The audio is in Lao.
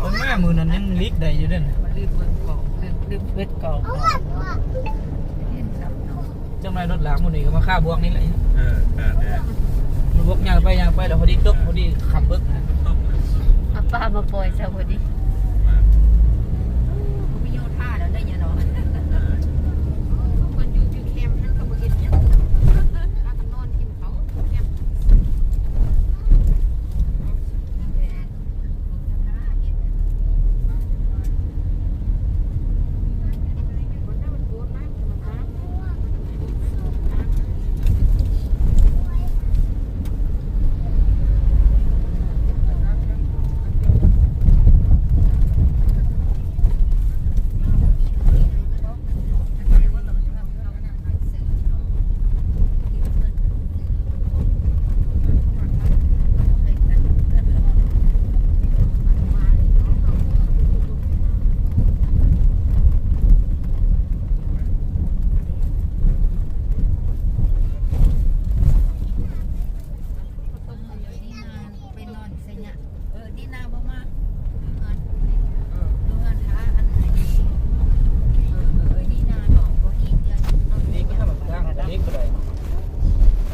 ຂ້ອຍມາມື້ນັ້ນຍັງຫຼີກໄດ້ຢູ່ເດ້. ລືມເບິ່ງກ້ອງ ລືມ ລືມເປີດກ້ອງ. ຈັ່ງໃດລົດລາງມື້ນີ້ກໍມາຄາບວກນີ້ແຫຼະ. ເອີ ບວກຍ່າງໄປຍ່າງໄປແລ້ວພໍດີຕົກ ພໍດີຄ່ຳເບີກ. ເອົາປາມາປ່ອຍຊະພໍດີ.